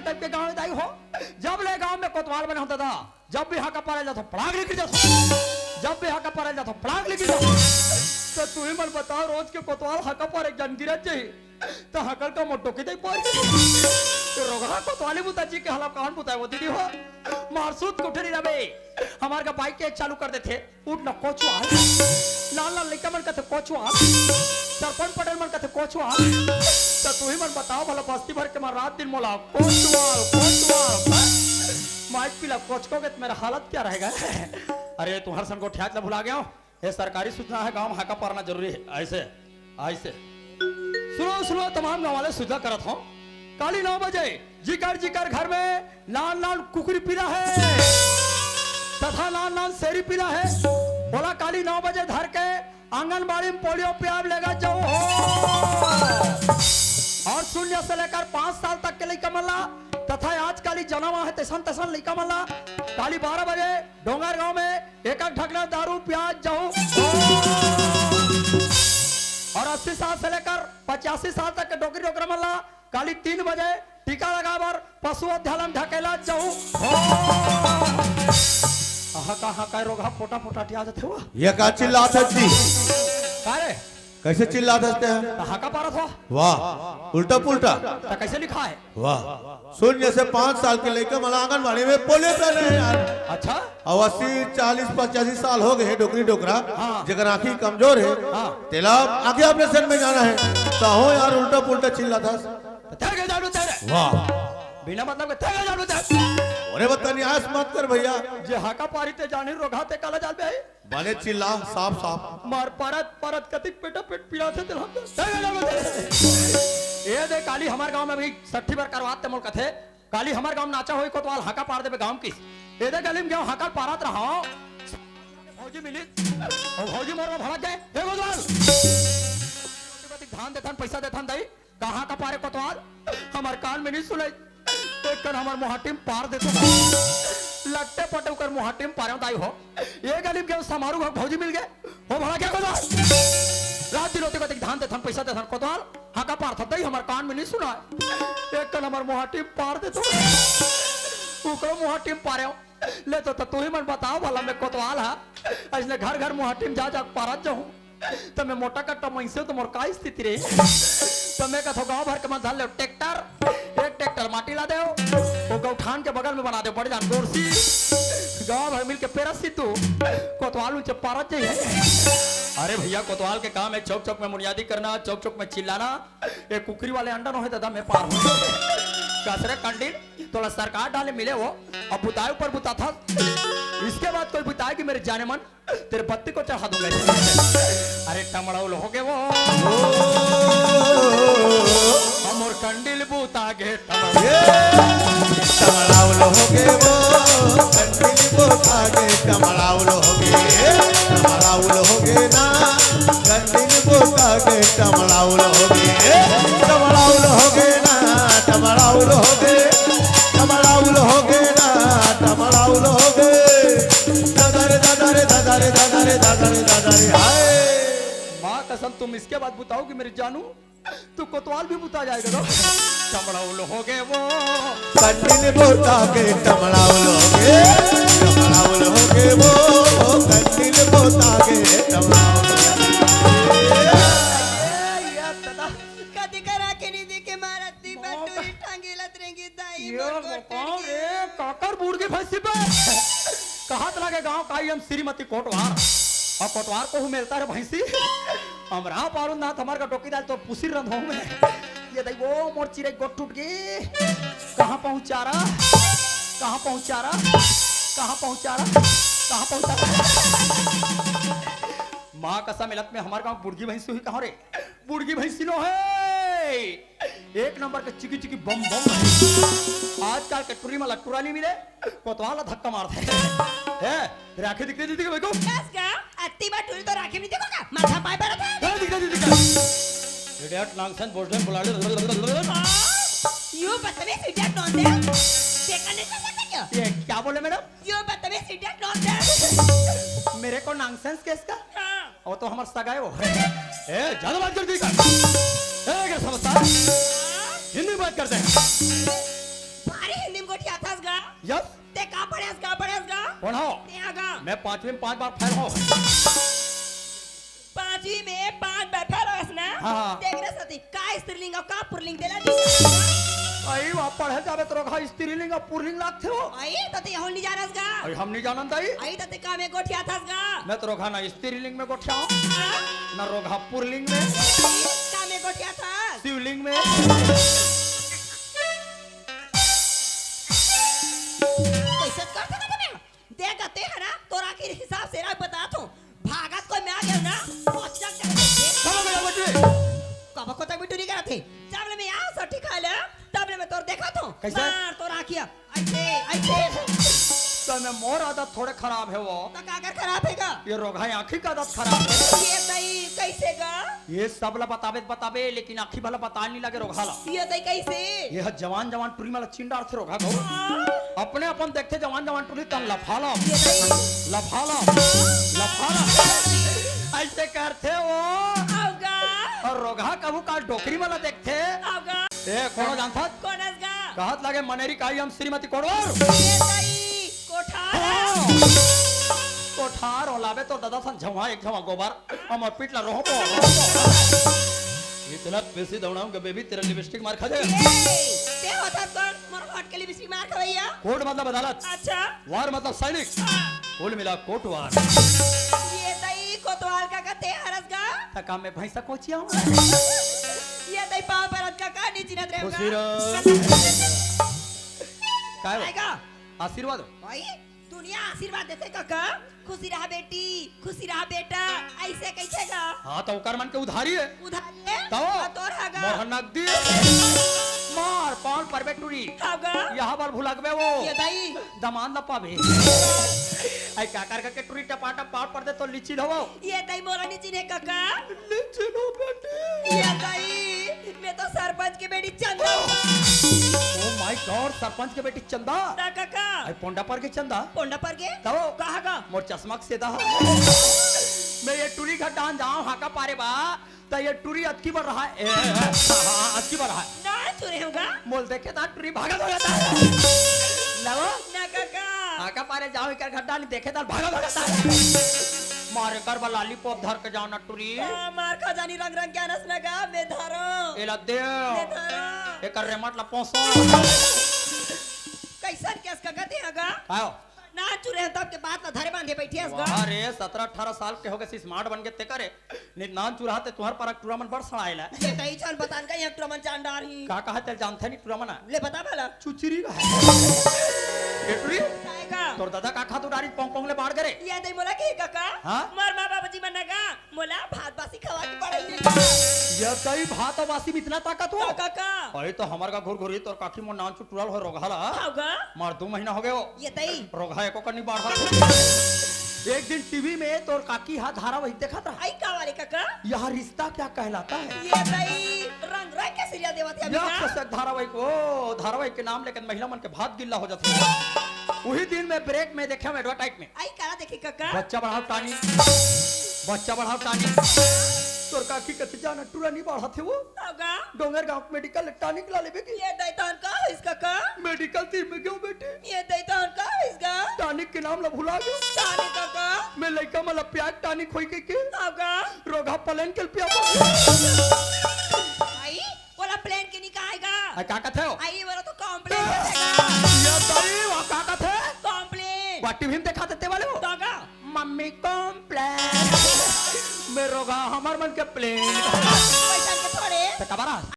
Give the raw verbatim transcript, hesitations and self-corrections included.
Type के गांव हे दाई हो। जब ले गांव में कोतवाल बने हो दादा, जब भी हाका पारे जाथो, पड़ाक ले गिर जाथो। जब भी हाका पारे जाथो, पड़ाक ले गिर जाथो। तो तुही मन बताओ, रोज के कोतवाल हाका पारे एक जन गिरत जाही, तो हकल का मोटो के दई पार। तो रोगहा कोतवाली बुता जी के हला कौन बुताए वो दीदी हो? मारसूत कोठरी रबे। हमार का बाइक के चालू कर देथे, उठ ना कोचवाल। लाल लाल लइका मन कथे कोचवाल। सरपंच पटेल मन कथे कोचवाल। तो तुही मन बताओ भला, बस्ती भर के मार रात दिन मोला कोचवाल, कोचवाल। माइक पीला कोचकोगे तो मेरा हालत क्या रहेगा? अरे तुम्हार सन गोठियात ला भुला गया हूँ। ये सरकारी सूचना है, गांव में हाका पारना जरूरी है। ऐसे, ऐसे। सुनो, सुनो, तमाम गांव वाले सूचना करत हो। काली नौ बजे जिकर जिकर घर में नान नान कुकरी पीला है तथा नान नान शेरी पीला है, बोला काली नौ बजे धर के आंगनबाड़ी में पोलियो पियाब लेगा जाओ हो। और शून्य से लेकर पाँच साल तक के लइका मन ला तथा आज काली जन्म है तैसन तैसन लइका मन ला काली बारह बजे डोंगर गांव में एक एक ढकना दारू पियाज जाहू। और अस्सी साल से लेकर पचासी साल तक के डोकरी डोकरा मन ला काली तीन बजे टीका लगा बर पशु अध्यालय ढकेला जाहू। हाका हाका रोगहा पोटा पोटा टिया जाथे हुआ। ये का चिल्लात हस जी? का रे? कैसे चिल्लात हस ते? त हाका पारत हो। वाह, उल्टा पुल्टा। त कैसे लिखा है? वाह। शून्य से पाँच साल के लइका मन ला आंगनबाड़ी में पोलियो पियाना है यार। अच्छा। अब अस्सी, चालीस, पचासी साल हो गए हैं डोकरी डोकरा, हाँ। जेकर आँखी कमजोर है, हाँ। तेला आँखी ऑपरेशन में जाना है। तो हो यार, उल्टा पुल्टा चिल्लात हस। तो थे के जानू तेरे। वाह। बिना मतलब के थे के जानू तेरे। अरे बता, न्यास मत कर भैया। जे हाका पारी ते जानी रोगहा ते काला जान बे। बने चिल्ला, साफ साफ। मार परत परत कतिक पेटा पेट पीड़ा थे तेला। ए दे काली हमार गांव में भी सट्ठी बार करवात ते मोल कथे। काली हमार गांव में नाचा होई कोतवाल हाका पार देबे गांव की। ए दे गली में गयो हाका पारत रहा। भौजी मिली। ओ भौजी मोर में भड़क गए। ए कोतवाल। धान देथन, पैसा देथन दाई। कहाँ का पारे कोतवाल? हमार कान में नहीं सुनाई। एक कन हमार मुहाटी में पार देथे। लट्टे पटे ओकर मुहाटी में पारे दाई हो। ये गली में गेंव समारू हो भौजी मिल गए। हो भला क्या कोतवाल? रात दिन होते कतिक धान देथन, पैसा देथन कोतवाल। हाका पार था दाई हमार कान में नहीं सुनाई। एक कन हमार मुहाटी में पार देथे। ओकरो मुहाटी में पारे हो। ले तो, तो तू ही मन बताओ भला मैं कोतवाल हा। अइसने घर घर मुहाटी में जा जा पारत जाहूँ। त मैं मोटा कट्टा मइनसे त मोर का स्थिति रे? त मैं कथो गांव भर के मन धर ले ट्रैक्टर, एक ट्रैक्टर माटी ला देव, वो गौठान के बगल में बना देव बड़े जान गोरसी, गांव भर मिल के पेरसी तू, कोतवाल उनसे पारत जाइए। अरे भैया, कोतवाल के काम है चौक चौक में मुनियादी करना, चौक चौक में चिल्लाना। ये कुकरी वाले अंडा नो है दादा, मैं पार हूँ। कसरे कंडील, तोला सरकार डाले मिले वो, अब बुताए ऊपर बुता था। इसके बाद कोई बुताए कि मेरे जाने मन, तेरे बत्ती को चढ़ा दूंगा। अरे टमड़ौल हो गए वो, हमर कंडील बूता गे टमड़ौल। टमड़ौल हो गए वो, कंडील बूता गे टमड़ौल हो गए, टमड़ौल हो गए ना, कंडील बूता गे टमड़ौल हो गए, टमड़ौल हो गए ना, टमड़ौल हो गए, टमड़ौल हो गए ना, टमड़ौल हो गए। दादा रे, दादा रे, दादा रे, दादा रे, दादा रे, दादा रे, हाय। माँ कसम, तुम इसके बाद बताओ कि मेरी जानू, तू कोतवाल भी बुता जाएगा तो। टमड़ौल हो गए वो। कंडील बुता के टमड़ौल हो गए, टमड़ौल हो गए वो, कंडील बुता के टमड़ौल हो गए। ए, ये दादा। कदी करा के नहीं देखे मारत दी बटुरी टांगी लत रेंगी दाई यो मोर गोपाल कोटरी। रे, काकर बूढ़ के भैंसी पे। कहत लागे गांव का आई हम श्रीमती कोटवार। और कोटवार को हूँ मिलता रे भैंसी। हमरा पारुन ना हमार का टोकी डाल तो पुसिर रंध हूँ मैं। ये दाई वो मोर चिरे गोट टूट गई। कहाँ पहुँचा रहा? कहाँ पहुँचा रहा? कहाँ पहुँचा रहा? कहाँ पहुँचा रहा? माँ कसम, मिलत में हमार गांव बुढ़गी भैंसी हुई कहाँ रे? बुढ़गी भैंसी नो है। एक नंबर के चिकी चिकी बम बम है। आजकल के टुरी मला टुरा नहीं मिले, कोतवाल ला धक्का मारथे। है, राखे दिखते दीदी के बेको? कस का? अत्ती बा टुरी तो राखे नहीं देखो का? माथा पाए पर था। है, दिखते दीदी का? Idiot nonsense, बोझ में बुला ले। You बदतमीज idiot nonsense। देखा नहीं कर सकते क्या? ये क्या बोले मैडम? You बदतमीज idiot nonsense। मेरे को nonsense किसका? हाँ। वो तो हमार सगा है वो। ए, ज्यादा बात कर दी का? ए, क्या समझता है? हिंदी में बात करते हैं। पढ़ो। ते आगा। मैं पांचवी में पांच बार फेल हो। पांचवी में पांच बार फेल होस ना? हाँ, हाँ। देख रे सती, का स्त्रीलिंग अउ का पुरलिंग तेला? अई, वहाँ पढ़े जाबे त रोगहा स्त्रीलिंग अउ पुरलिंग लागथे वो। अई, त ते यहू नइ जानस गा। अई, हम नइ जानन दाई। अई, त ते का में गोठियाथस गा? मैं त रोगहा ना स्त्रीलिंग में गोठियाहूँ, हाँ? ना रोगहा पुरलिंग में। का में गोठियाथस? शिवलिंग में। कइसे करथे ना ते? देख गा ते ह ना, तोर आखिरी हिसाब से राज बतात हूँ। भागत कोई में आ गेंव ना, पचक जाथे। कब हो गया बच्चे? कब को तक भी टूरी करत हे। जब ले मैं आंव सट्ठी खाय ले, तब ले मैं तोर देखत हूँ। कइसे? मार तोर आँखिया। अइसे, अइसे। त मैं मोर आदत थोड़े खराब हे वो। त काकर खराब हे गा? ये रोगहा आँखी के आदत खराब हे। ये दई, कइसे गा? ये सब ला बताबे त बताबे, लेकिन आँखी भला बताय नइ लागे रोगहा ला। ये दई कइसे? ये ह जवान जवान टूरी मन ला चिन डारथे रोगहा घलो। हाँ। अपने अपन देखथे जवान जवान टूरी तन लफालब, ये दई। लफालब, लफालब। अइसे करथे वो। हव गा। अउ रोगहा कभू काल डोकरी मन ला देखथे। हव गा। ए, कोनो जानथस? कोन अस गा? कहत लागे मनेरी काई हम श्रीमती कोटवार। ये दई, कोठार। हाँ। कोठार ओलाबे तोर ददा सन झउहा एक झउहा गोबर। हमर पीठ ला रोहबो, रोहबो। इतना बेसी दौड़ाऊंगा बेबी, तेरा लिपस्टिक मार खा जाएगा। ए, ते होथस कोन? मोर होठ के लिपस्टिक मार खवइया। कोर्ट मतलब अदालत। अच्छा। वार मतलब सैनिक। हाँ। कुल मिला कोटवार। ये दई कोतवाल काका ते हरस गा। त का मैं भैंसा कोचिया हूँ? ये दई पाँव परत काका, नइ चिन्हत रहेंव गा। खुशी रहो। काय हो? आएगा। आशीर्वाद हो। भाई, दुनिया आशीर्वाद देथे काका। खुशी रहा बेटी, खुशी रहा बेटा, अइसे कहिथे गा। हाँ, त ओकर मन के उधारी हे। उधारी हे? त? अउ तोर ह गा। मोर ह नगदी। मार, पाँव परबे टूरी। हव गा। यहू बार भुलागबे वो। ये दई। दमांद ल पाबे। अई काकर के टूरी टपाटप पाँव पर दे त लिचिन होवो। ये दई मोला नइ चिन्हे काका। लिचिन हो बेटी। ये दई, मैं तो सरपंच के बेटी चंदा हूँ। Oh my God, सरपंच के बेटी चंदा। त काका। अई पोंडा पर गे चंदा। पोंडा पर गे? त? कहाँ गा? मोर चश्मा के सेदा। मैं ये टूरी घर डाहन जांव, हाका पारे बर, त ये टूरी अतकी बर रहा, ए, ए, ए, हाँ, हाँ, अतकी बर रहा। ना चुरे होगा। मोला देखे त टूरी भागत भागत आय। लव? ना काका। हाका पारे जांव, एकर घर डाहन देखे त भागत भागत आय। मार एकर बर लॉलीपॉप धर के जांव ना टूरी। हाँ, मार खजानी रंग रंग के अनस लगा, मैं धरों। एला दे। मैं धरों। एकर रेमट ला पोंसो। कइसन केस काका ते ह गा? आओ। नान चुरे हन तब के बात ला धरे बांधे बइठे हस गा। वाह रे, सतरा अठारा साल के होगे, स्मार्ट बन गे ते करे। नइ त नान चुरहा ते तुंहर पारा के टूरा मन बड़ सड़ाय ला। ये दई चल बतान का, ये टूरा मन जान डारही। का कहा तेला जानथे नइ टूरा मन? ले बता भला। चुचरी रहा। ए टूरी, काय गा? तोर ददा का खातू डारिस पोंग पोंग ले बाढ़ गे रे? ये दई मोला कहे काका। हाँ? मोर माँ बाबूजी मन ना गा मोला भात बासी खवा के पढ़ाय हे। ये दई भात अउ बासी में इतना ताकत हो? त काका। अई त हमर का घुरघुरी तोर काकी मोर नान चुटुरल हो रोगहा ला। हव गा। मार दू महीना होगे वो। ये दई। रोगहा एको कनी बाढ़त हे। एक दिन टीवी में तोर काकी हा धारावाहिक देखत रहा। अई का वाले काका? यह रिश्ता क्या कहलाता है? ये दई रंग रंग के सीरियल देवत हे अभी या का? कसक धारावाहिक, ओ धारावाहिक के नाम लेके महिला मन के भात गिल्ला हो जाथे। उही दिन में ब्रेक में देखे हंव एडवर्टाइज में। अई काला देखे काका? बच्चा बढ़ाओ टानिक, बच्चा बढ़ाओ टानिक। तोर काकी कथे जा ना टूरा नइ बाढ़त हे वो। हव गा। डोंगरगांव के मेडिकल ले टानिक ला लेबे के। ये दई तोर का होइस काका? मेडिकल तीन में गेंव बेटी। ये दई तोर का होइस गा? टानिक के नाम ला भुला गेंव। टानिक काका। मैं लइका मन ला पियाय के टानिक होही कहिके। हव गा। रोगहा प्लेन के पिया। अई, ओला प्लेन के नइ कहे गा। अई का कथे हो? अई, ओला तो कॉम्प्लेन कथे गा। ये दई, वो का कथे? कॉम्प्लेन। वो टीवी में देखाथे ते वाले वो। त गा। Mummy complain. मैं रोगहा हमर मन के प्लेन। पैसा के थोड़े। त काबर?